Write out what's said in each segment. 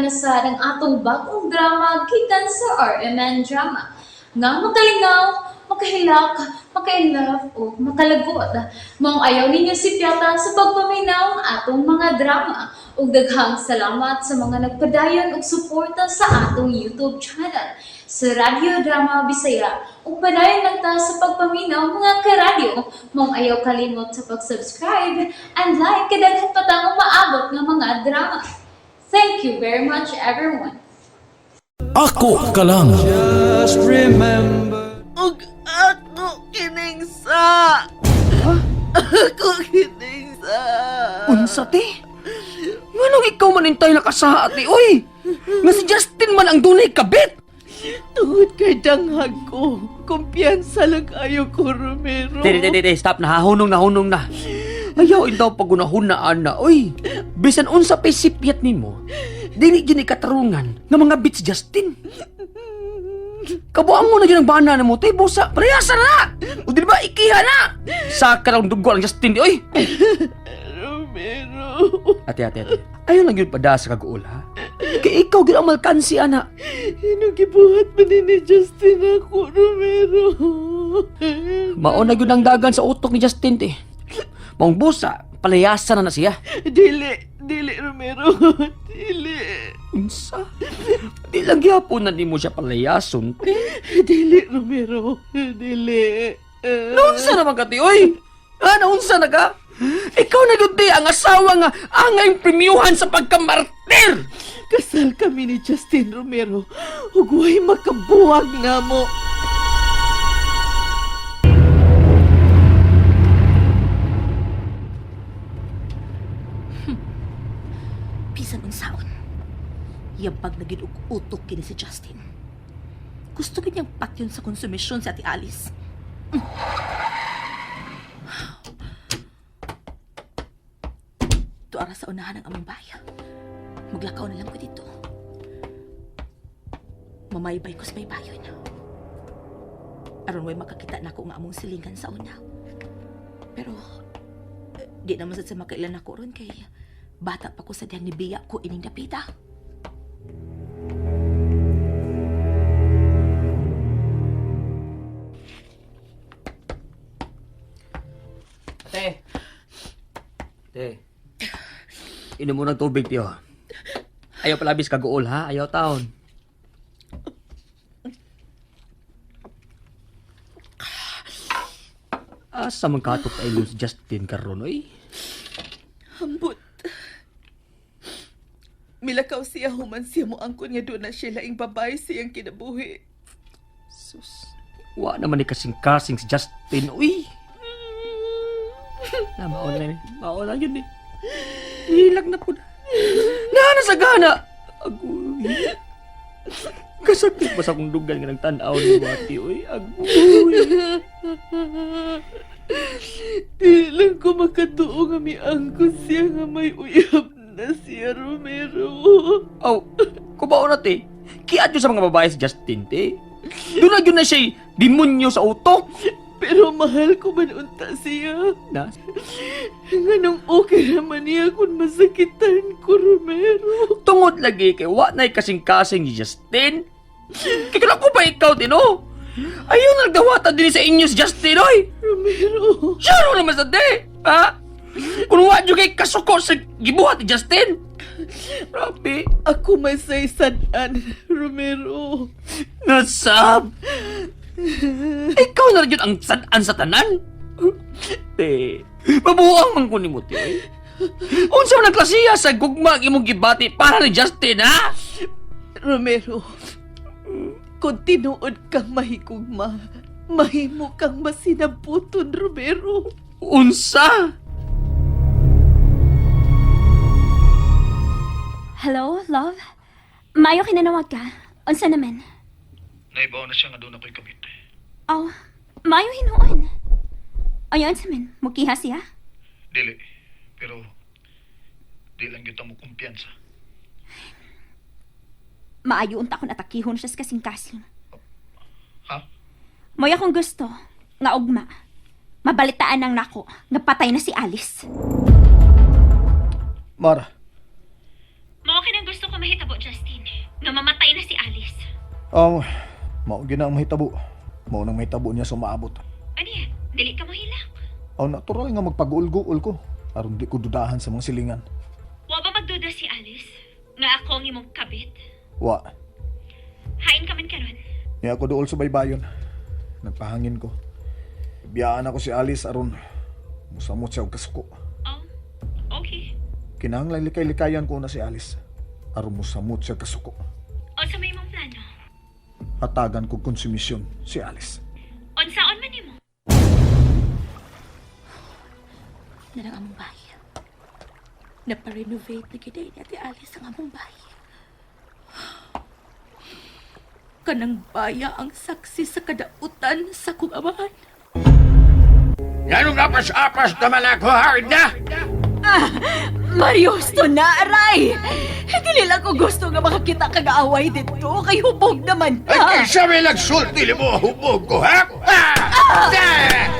na sad ang atong bag-ong drama gikan sa RMN Drama. Nga makalingaw, makahilak, maka-inlove o makalagot. Maong ayaw ninyo sipyata sa pagpaminaw ang atong mga drama. Ug daghang salamat sa mga nagpadayon og suporta sa atong YouTube channel sa Radyo Drama Bisaya. Ug padayon lang ta sa pagpaminaw, mga karadyo. Maong ayaw kalimot sa pag-subscribe and like kay daghan pa tang umaabot nga mga drama. Thank you very much, everyone. Ako ka lang. Just remember. Ug ako kining sa. Ako kining sa. Unsa te? Nganong ikaw man intay nakasaha ate, oy? Nga si Justin man ang dunay kabit. Tungod kay danghag ko. Kumpiyansa lang ayo ko, Romero. Te, te, te, te, stop na, hunong na, hunong na. Ayaw indaw pagunahon na ana, oy. Bisan unsa pay sipyat nimo, dili gyud ni katarungan nga mga bit si Justin. Kabuang mo na gyud ang bana nimo, te, busa, parehasa na. O di ba ikiha na? Sa karang dugo ang Justin di, oy. Romero. Ate, ate, ate. Ayaw lang yun pada sa kaguol, ha? Kay ikaw gyud ang malkansi, ana. Inugibuhat man ni Justin ako, Romero. Mao na gyud ang dagan sa utok ni Justin, te. Maong busa, palayasan na na siya. Dili, dili, Romero. Dili. Unsa? Di lang gyapon na nimo siya palayason, te. Dili, Romero. Dili. Naunsa naman ka, te, oy? Ha, naunsa na ka? Ikaw na gyud, te, ang asawa nga angay premiuhan sa pagkamartir! Kasal kami ni Justin, Romero. Ug way makabuwag namo. Bisan unsaon. Yabag na gid og utok kini si Justin. Gusto gid niyang patyon sa konsumisyon si Ate Alice. Tuara sa unahan ang among baya. Maglakaw na lang ko dito. Mamaybay ko sa baybayon. Aron way makakita na ako nga among silingan sa una. Pero di naman sad sa makailan ako ron kay bata pa ko sa diyang nibiya ko ining dapita. Ate. Ate. Inom mo ng tubig, tiyo. Ayaw palabis kaguol, ha? Ayaw taon. Asa man katok ay si Justin karon oy? Hambot. Milakaw siya human siya mo angkon nga doon na siya laing babae siyang kinabuhi. Sus. Wa naman ni kasing-kasing si Justin, uy. Na mao na ni. Mao na yun eh. Nilag na po na. Na sa gana. Agoy. Kasakit ba sa akong dugan nga nagtan-aw ni Wati, uy. Agoy. Di lang ko makatuo nga miangkon siya nga may uyab na siya, Romero. Aw, kubao na te. Kiat yun sa mga babae si Justin, te. Doon na yun na siya'y demonyo sa utok. Pero mahal ko man unta siya. Na, Nganong okay naman niya kung masakitan ko, Romero. Tungod lagi kay wa na'y kasing-kasing ni Justin. Kaya kung ako ba ikaw, tino? Ayaw na nagdawatan din sa inyo si Justin, oy! Romero. Sure naman sa di! Ha? Kung wa dyan kay kasuko sa gibuhat ni Justin! Grabe. Ako may say sad-an, Romero. Nasab! Ikaw na rin yun ang sad-an sa tanan! Te, mabuang man ko ni mo, te. oy. Unsa man ang klasiya sa gugma ang imong gibati para ni Justin, ha? Romero, kung tinuod kang mahigugma, mahimo kang masinabuton, Romero. Unsa? Hello, love? Mayo kinanawag ka. Unsa naman? Naibaw na siya nga doon ako'y kabit. Oh, mayo hinuon. Ayon sa man, mukiha siya. Dili, pero di lang gyud ta mo kumpiyansa. Maayo unta kon atakihon siya sa kasing-kasing. Ha? Moy akong gusto, nga ugma. Mabalitaan ang nako, nga patay na si Alice. Mara, Mao kinang gusto ko mahitabo, Justin. Nga mamatay na si Alice. Oh, mao gina ang mahitabo. Mao nang mahitabo niya sa maabot. Ani, dili ka mohilak. Aw natural nga magpag-uol-guol ko aron di ko dudahan sa mga silingan. Wa ba magduda si Alice nga ako ang imong kabit? Wa, Hain ka man karon. niya ako duol sa baybayon. Nagpahangin ko. Biyaan ako si Alice aron musamot siya og kasuko. Oh, okay. Kinahanglan likay-likayan ko na si Alice aron musamot siya kasuko. Unsa may imong plano? Hatagan ko konsumisyon si Alice. Unsaon man nimo? Narang among bahay. Naparenovate na gid ni Ate Alice ang among bahay. Kanang baya ang saksi sa kadautan sa kong amahan. Ganong apas-apas naman ako, hard na! Mario, gusto na, aray! Dili lang ko gusto nga makakita kag away dito. Kay hubog naman Ay, ka. kaysa may nagsulti mo, hubog ko, ha? Ah! Ah!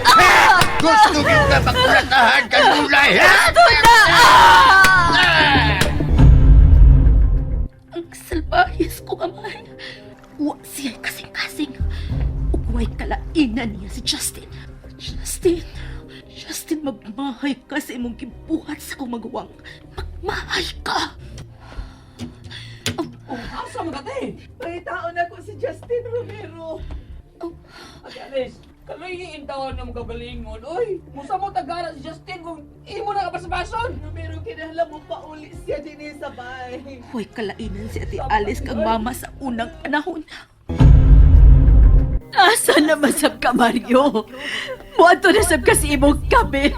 Ah! Gusto kita pagkulatahan kanulay, ha? Gusto na! Ah! Ang salbahis kong amahan. Wa siya kasing-kasing. Ug way kalainan niya si Justin. Justin, Justin, magmahay ka sa imong gibuhat sa kong maguwang. Magmahay ka! Asa mo kate? Pangitaon ako si Justin Romero. Ate Alice, kaloy iintawon na mo kagalingon. Uy, musa mo tagara si Justin kung imo na kapasapason. Romero, kinahanglan mo pauli siya din sa bay. Way kalainan si Ate Alice kang mama sa unang panahon. Asa na masab ka, Mario? Muadto na sab ka si imong kabit.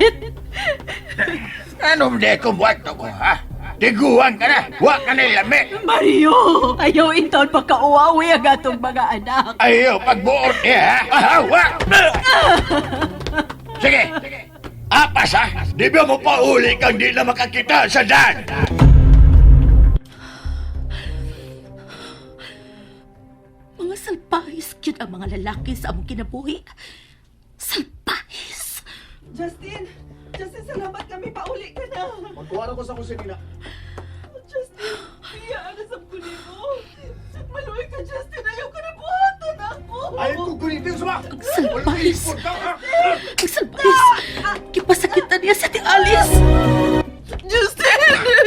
Anong di ko buhat ko, ha? Tiguan ka na, wa ka na lami. Mario, ayaw intaon pakauwawi ang atong mga anak. Ayaw, pagbuot niya, ha? Aha, wa! Sige, apas ha? Di ba mo pauli kang di na makakita sa daan? Mga salpahis cute ang mga lalaki sa among kinabuhi. Salpahis! Justin! Justin, salamat kami. Pauli ka na. Magkuha ko sa kusinina. Justin, iya, ano sa mo? Maluwi ka, Justin. Ayaw ko na buhaton ako. Ay ko gunitin suma. Ang salpahis! Ang salpahis! Kipasakitan niya si Ate Alice! Justin!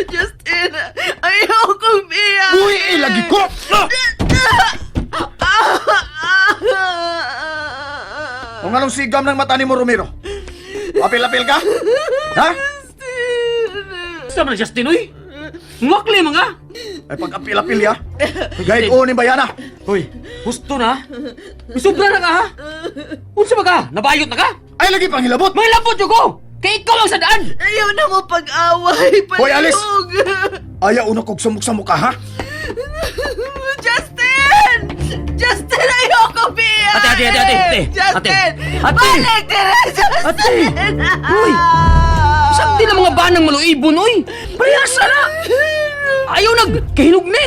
Justin! Ayaw kong biya! Uy, lagi ko. Kung anong sigam ng mata ni mo, Romero? Apil-apil ka? Ha? Sa man Justin, uy! Ngakli mga! Ay pag-apil-apil ya. Gahit o ni Bayana. Uy, husto na! Sobra na ka, ha? Unsa ba ka? Nabayot na ka? Ay lagi pang hilabot. May labot yun ko! Kay ikaw lang sa daan! Ayaw na mo pag-away! Hoy, Alice! Palihog! Ayaw una kog sumok sa mukha, ha? Justin! Justin, ayaw ko biya! Ate, ate, ate, ate, ate, Justin! ate, ate! Balik dire, Justin! Ate! Uy! Sakti na mga banang maluibon, uy! Parehasa na! Ayaw nag kahinog ni!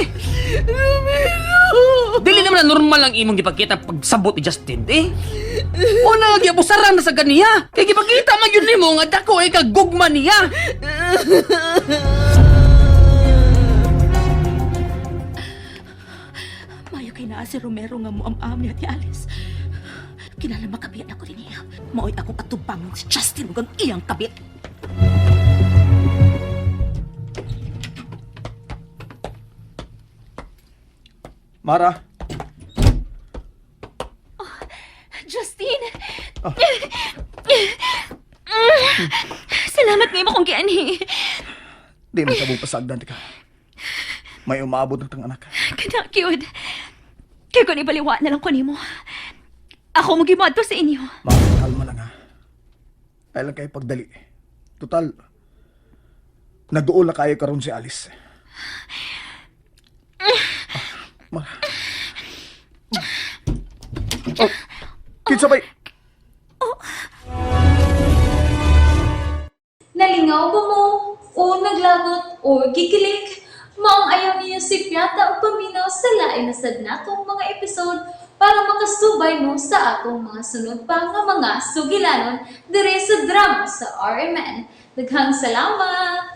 Dili naman na normal ang imong gipakita pagsabot ni Justin, eh. Una nga giabusaran na sa ganiya. Kay gipakita man yun nimo nga dako ay kagugma niya. Mayo kay naa si Romero nga muam-am ni Ate Alice. Kinala makabiyan ako din niya. Maoy akong atubangon si Justin ug ang iyang kabit. Mara, Justin! Salamat nga imo kong gianhi. di man ka pasagdan ka. May umaabot ng tang anak. Kana cute. Kay kun ibaliwa na lang ko nimo. Ako mo gimuadto sa inyo. Mara, kalma lang ha. Ay lang kayo pagdali. Total, nagduol na kayo karon si Alice. Ah, Mara. Oh, kinsa bay? Nalingaw ba mo? O naglagot o gikilig? Maong ayaw niyo si Piata o paminaw sa lain na sad natong mga episode para makasubay mo sa atong mga sunod pa nga mga sugilanon dire sa drama sa RMN. Daghang salamat!